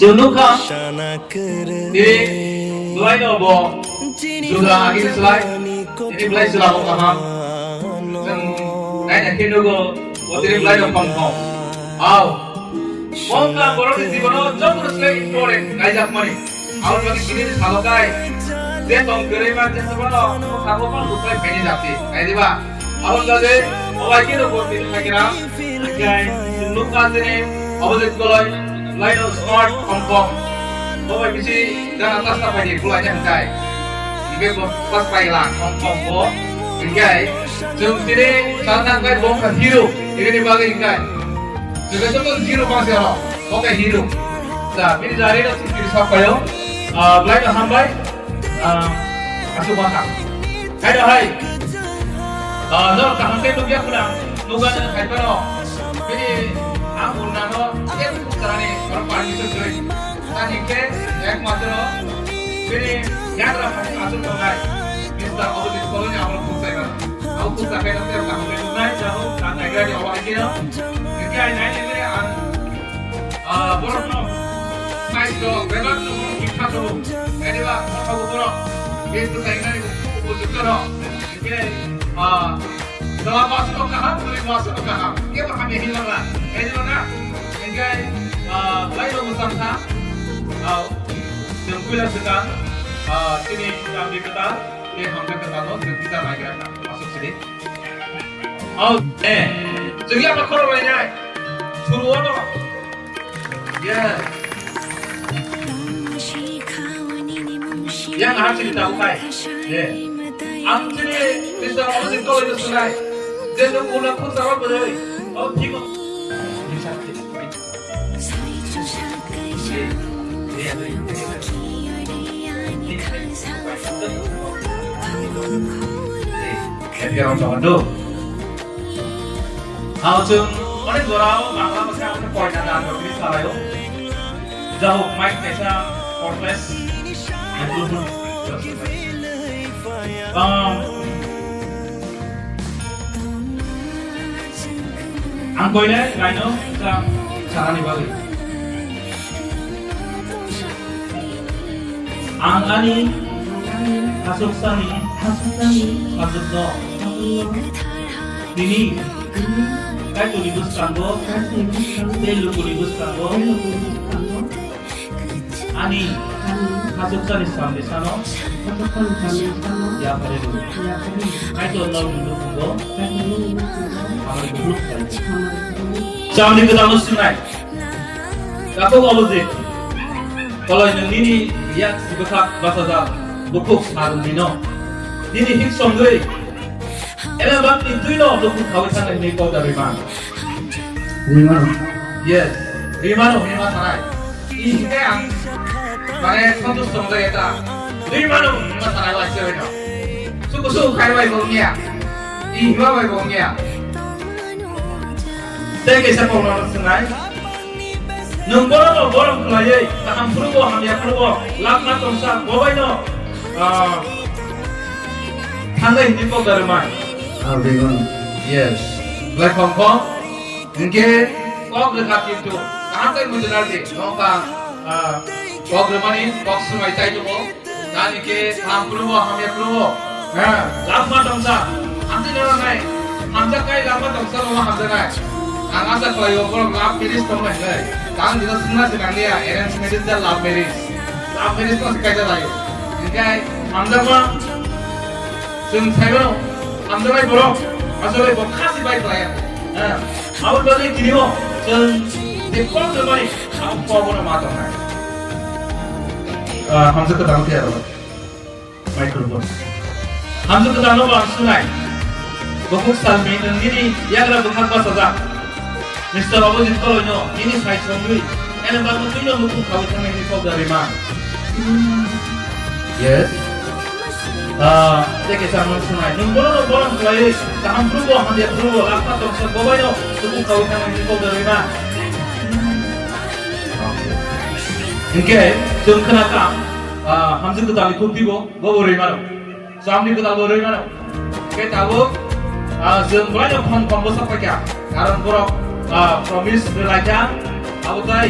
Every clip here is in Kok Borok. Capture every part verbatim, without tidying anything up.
Chwng nukha, tini belai no bo juda agini slai, tini belai chwla bo kaham. Chwng naina khe nugo, bo tini belai no khom khom. Ao. Bo wngkha borokni jibono jotono slai important kaijakmani. Abo bagwi tini ni salo kai je tong kwrwi ma je sabo no sabo no lukai phaini jati. Nai diba? Abo bagwi obai khe no bo tini thakira. Kai nukha tini obo je koloi laino smart khom khom. Bo bai bisi jana tasta phaini kulai ne hwnkhe. Hwnkhe bo pas pai la khom khom bo. Hwnkhe chwng tini sa thang kai bo wngkha hero. Tini ni bagwi hwnkhe. Joto joto hero mangse oro, oke hero. Da, bini jari no sukiri sap kayo. Ah, belai no hambai. Ah, asuk masa. Hai da hai. Ah, no kaham ke nugya kuna, nuga no hai pano. Bini ang unna no, ye karani, oro permission doi. Tani ke, ek matro, bini yagra phani asuk tongai. Mister Abhijit Koloi ni amol khung sai mano. Au khung sai mano, kaham ke nugnai, jabo, kaham ke nugnai, awa hai ke no. Hingke ai nai nai nai ang, ah, borok no, nai to, bebak no, borok ni kha to, nai ba, kha bo borok, bes to nai nai, bo, bo jukto no. Hingke, ah, dawa mas no kaham, bui mas no kaham. Hingke ba kami hilang la, nai ba na. Hingke, ah, lai lo musang kha, ah, jeng kuila sekang, ah, sini kami kata, ke hamka kata no, jeng kita lagi kata, masuk sini. Oh, eh. Chwng ya ba khoro bai nai. Suru ono. Yeah. Yang ha chini tau kai. Yeah. Ang chini Mister Abhijit Koloi no sunai. Je no kula khun sawa bwrwi. Oh, thik. Edgar on Toronto. Hao chwng onek jorao Bangla bwsa onek koina dan rok release khlaio. Jahok, Mike kaisa complex improvement. Um, Ang koinai kaino sa-, sanani bagwi. Ang ani hasoksani sajwkno nini Kaitorni bwskango tei lukuni bwskango ani hasoksani sandesano yapharwi rw. Kaitor nokni nukhungo hamari bukhuk khlaio. Chamni kwtalno swngnai. Takhuk Abhijit Koloi, nwng nini yak bwkhak bachajak bukhuk sa rwngdino. Nini hik songwi Elembakni twino luku khawi thangna hinwi kok da rwima. Rwimano. Yes, rwimano hinwi ma sanai. I hinkhe ang mane santush tong jai eta. Rwimano hinwi ma sanai waisa wino. Suku suku khai bai bo wngya. I hiwa bai bo wngya. Tei kaisa kokno swngnai. Nwng bono no borom khlaiwi, kaham phuru bo, hamya phuru bo, lakma tongsa, bo bai no, ah, thangnai hinwi kok da rwmai. Ah, begun. Yes. Belai khom khom. Hinkhe kok rwkha kintu kaham khe mujuna di. Nokha, ah, kok rwmani kok swmai chai tongo. Tani khe kaham phuru bo, hamya phuru bo. Ha, lakma tongsa. Hamjak nai, hamjak kai lakma tongsa no hamjak nai. Ang asa khlaio borok love marriage tong nai hinwi. Tang dino swngna se nang ya, arrange marriage da love marriage. Love marriage no se kaisa laio. Hinkhe hamjakma chwng saimano, hamjaknai borok asole bo khasi bai khlaiya. Ha, aboni bagwi tini o chwng je kok rwmani, abo kok bono ma tong nai. Ah, hamjak kwtal khe aro. Microphone. Hamjak kwtalno bo ang swngnai. Bukhuk salmi nwng nini yagra bwkhak bachajak. Mister Abhijit Koloino nini sai songwi, ene bagwi twino nukhung khawi thangnai hinwi kok da rwima. Yes. Ah, tei kaisa ang swngnai. Nwng bono no borom khlaiwi, kaham phuru bo, hamya phuru bo, lakma tongsa bobaino nukhung khawi thangnai hinwi kok da rwima. Hinkhe chwng khna kha, ah, hamjak kwtalni khukti bo. Bo bo rwi mano. Chamni kwtal bo rwi mano. Khe tabuk, ah, chwng belai no khom khom bwsa paikha. Karon borok, ah, promise rwlaikha. Abo tai.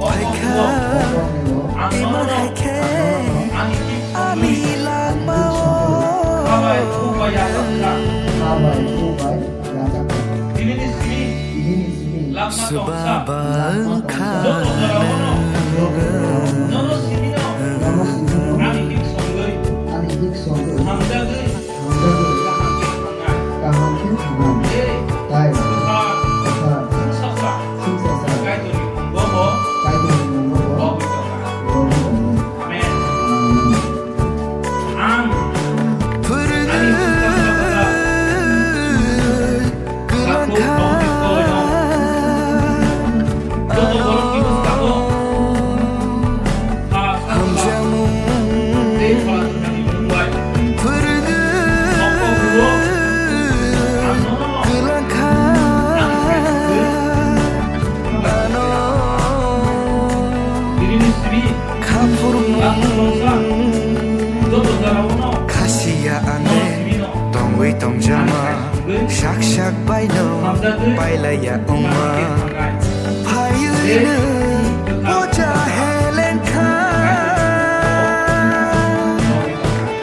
Phaikha, iman haikhe, ani langmao. Swbaba wngkha nwng. Kaham khe thangnai. Tai bwkha chwngsacha Kaitorni mungo bo rwgwi tongnai. Amen. Phwrwngwi kwlangkha ano hamjakmung phwrwngwi kwlangkha ano khaphurmung khasiya ane tongwi tongjama sak sak baino pailaiya wngma phaiwi nwi poja helengkha.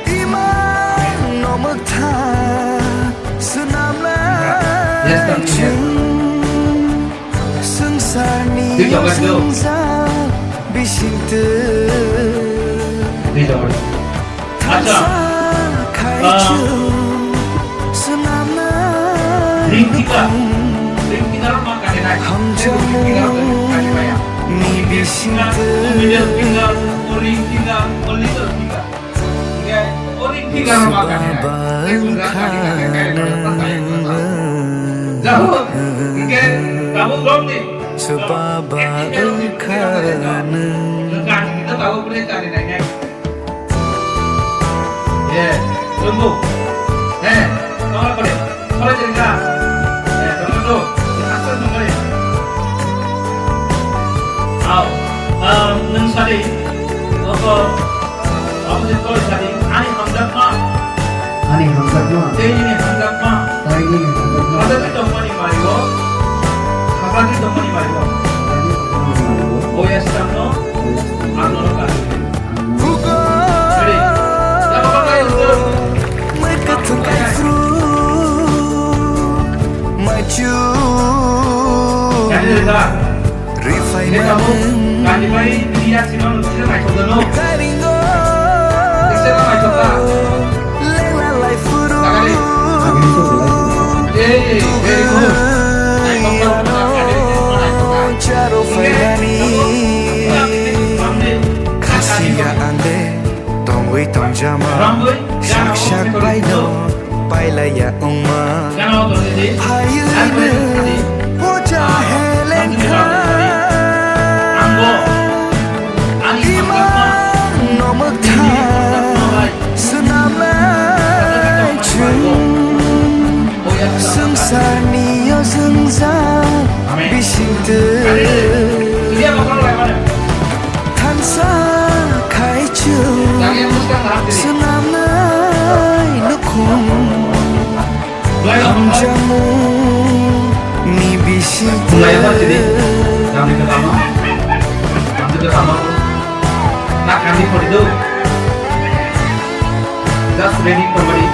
Imang no mwktha swnamnai chwng swngcharni yoswngjak bisingtwi thansa khai chwng swnamnai nukhung hamjakmung ni bisingtwi. Swbaba wngkha nwng. Swbaba wngkha nwng. Nwng sadi, obo, obo je koi sadi, ani hamjakma. Ani hamjakma. Tei nini hamjakma. Tai nini hamjakma. Khajagwi tongmani mario. Khajagwi tongmani mario. Khajagwi tongmani mario. Oya sitangno. Oya sitangno. Ano rwkha. Ready? Tamo kok kayo sir? Mai kathwng kaifru. Maichu. Kani rwkha? Rifai manung. Kani bai, bini yak sima nung sila naithok jano. Kairingo. Sila naithok ka. Lengla lai furu. Takari. Hey, very good. Naithok ka. Charo failani. Khasiya ande. Tongwi tongjama sak sak baino pailaiya wngma. Phaiwi nwi poja helengkha. Imang no mwktha swnamnai chwng swngcharni yoswngjak bisingtwi. Thansa khai chwng swnamnai nukhung hamjakmung ni bisingtwi. Just ready for me.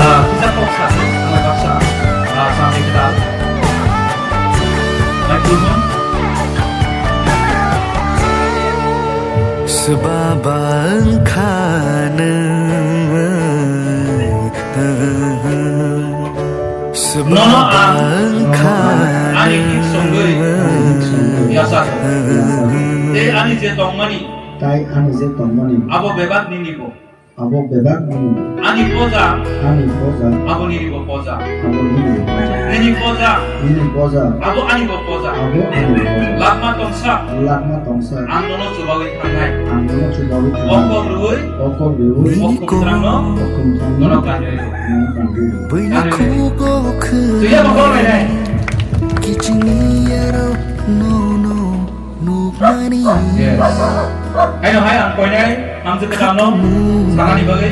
Ah, kisa kok sa, ang baksa, ah, sampai kita. Nai kulmung. Baba wngkha nwng, nono ang baba wngkha ani nwng, thik songwi yachakha. Tei ani je tongmani, tai ani je tongmani, abo bebak nini bo. Abo bebak nini. Ani poja. Ani poja. Abo nini bo poja. Abo nini bo poja. Nini poja. Nini poja. Abo ani bo poja. Abo ani bo poja. Lakma tongsa. Lakma tongsa. Ang nono chubawi thangnai. Ang nono chubawi thangnai. Okok rwui. Okok rwui. Okok kwthrangno. Okok kwthrangno. Nono kanjwi rw. Nono kanjwi rw. Kanjwi rw. Tuya bo kok nai nai. Kichingni yarok nono. Nukmani. Yes. Haino hai ang koinai hamjwk kwtalno sanani bagwi.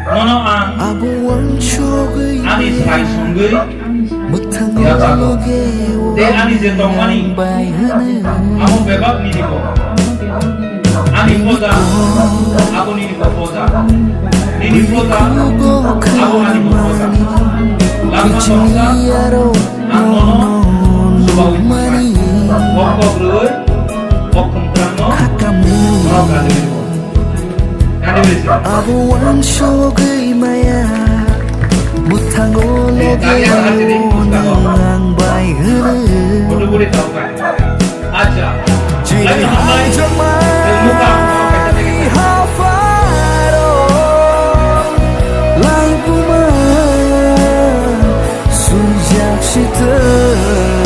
Nono ang abo wansugwi ani sai songwi mwthangwi yachakha. Tei ani je tongmani bai hwnwi amo bebak nini bo. Ani poja abo nini bo poja. Nini poja abo ani bo poja. Lakma tongsa. Ang nono chubawi thangnai. Okok rwui, okok kwthrangno norok kanjwi rw. Kanjwi rw se. Abo wansugwi maya, mwthango loge ang bai hwnwi. Acha. Chini hamjakma ni hapharo, laibuma sujak sitwng.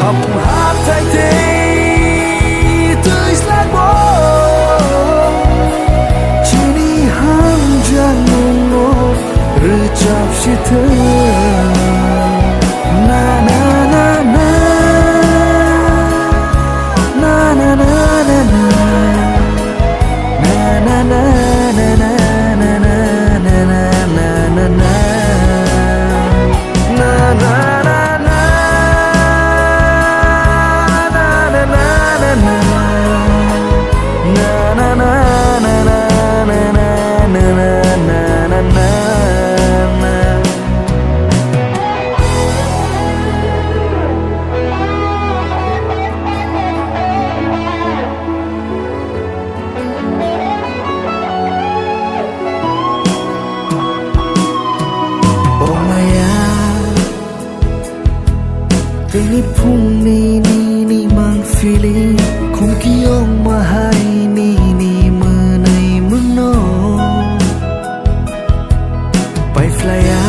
Hapung hathai tei twislak bo chini hamjakmungno rwchap sitwng. Na, na, na, na. Na, na, na, na, na. Na, na, na, na. O maya, tini phungni nini mang feeling, khumkiyong mahai nini mwnai mano. Paiflaya,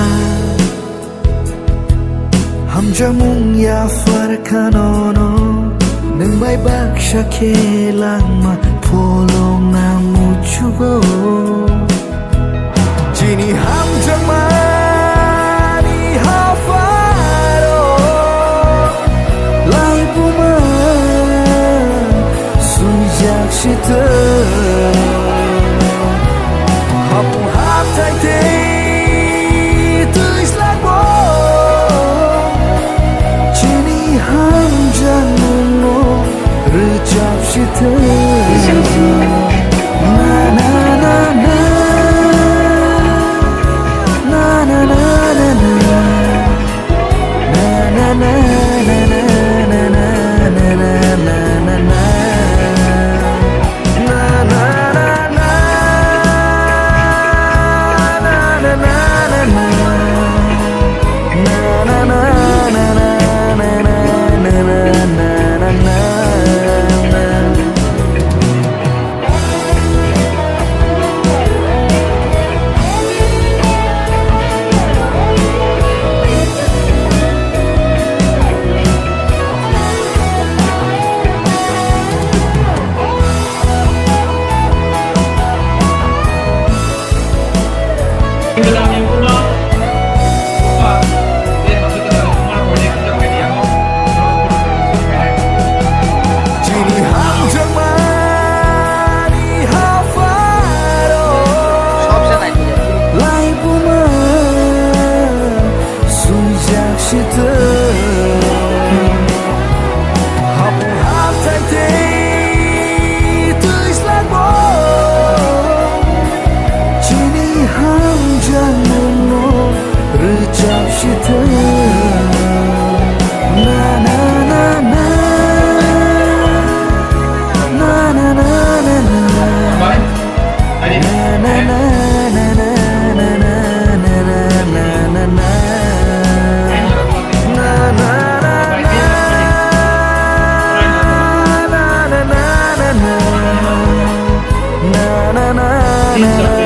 hamjakmung yaphar khanono, nwng bai baksa khe langma pholongna muchugo. Chini hamjakmani hapharo, laibuma swijak sitwng. Hapung hathai tei twislak bo chini hamjakmungno rwchap sitwng. Nana